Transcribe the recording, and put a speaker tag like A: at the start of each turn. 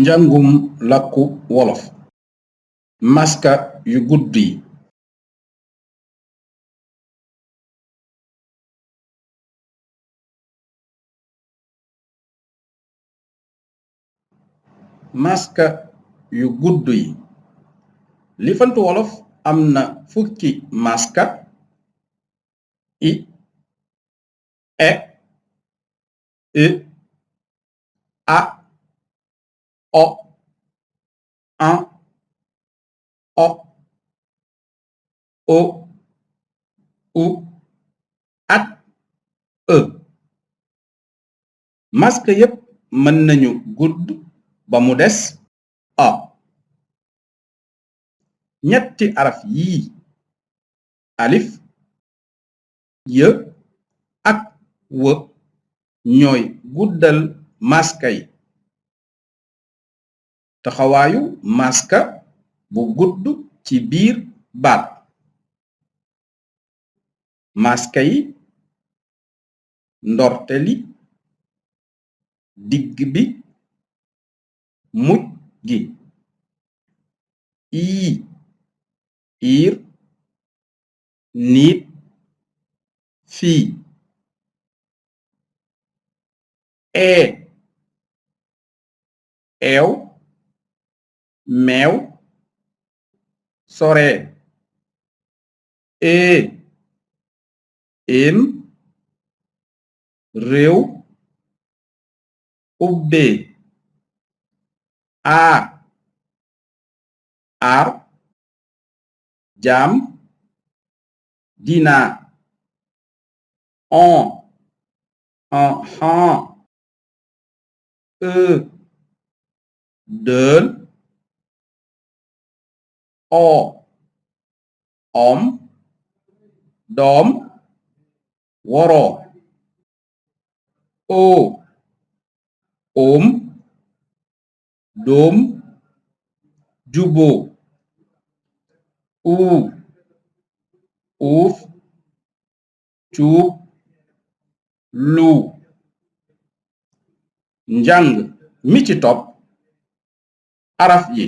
A: njàngum làkku wolof maska yu gudd yi maska yu gudd yi lifantu wolof am na fukki maska i e a o an o o u at e maska yépp mën nañu gudd ba mu des a ñetti araf yii alif yë ak wë ñooy guddal maska yi taxawaayu maska bu gudd ci biir baat maska yi ndorte li digg bi mujj gi ii iir niit fii ee eew meew sore ee em réew ubbee aa aar jaam dinaa on han dël o om doom woroo oo oom doom juboo uu uuf cuub luu njàng mi ci topp araf yi